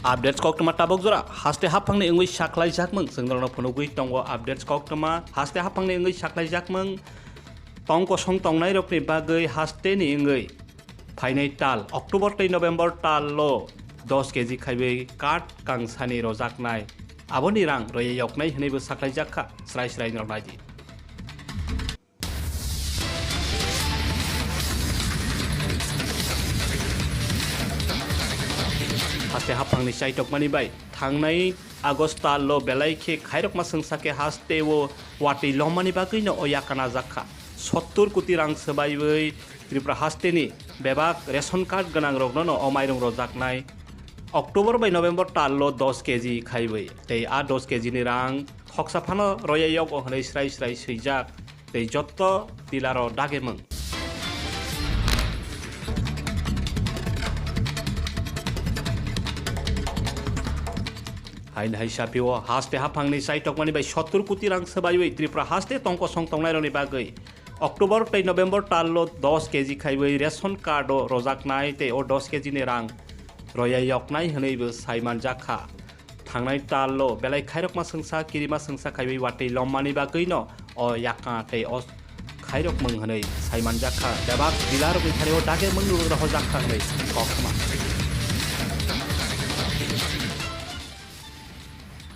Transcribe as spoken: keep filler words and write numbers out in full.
Updates koktwma tabuk jora haste haphangni wngwi saklaijakmung, chwng norokno phunugwi tongo. Updates koktwma haste haphangni wngwi saklaijakmung, tong kosong tongnairokni bagwi hasteni wngwi phainai tal October tei November talo dos keji khaiwi card kangsani rojaknai, aboni rang royei yoknai hwnwibo saklaijakha srai srai norok naidi. Haste haphangni chaitokmani bai thangnai August talo belai khe khairokma swngsa khe hasteo watwi lommani bagwino o yakanajakha. Sottur koti rang swbaiwi Tripura hasteni bebak ration card gwnangrokno o mairung rojaknai. October bai November talo dos keji khaiwi tei a dos kejini rang khoksa phano royei yogo hwnwi srai srai swijak. Tei jotto dealer-o dagimung. Haini hai sapio haste haphangni chaitokmani bai sottur koti rang swbaiwi Tripura haste tong kosong tongnairokni bagwi October tei November talo dos keji khaiwi ration card-o rojaknai tei o dos kejini rang royei yoknai hwnwibo saimanjakha. Thangnai talo belai khairokma swngsa kirima swngsa khaiwi watwi lommani bagwino o yakna tei o khairokmung hwnwi saimanjakha. Bebak dealer-rokni thani o dagimung rohojakha hwnwi koktwma.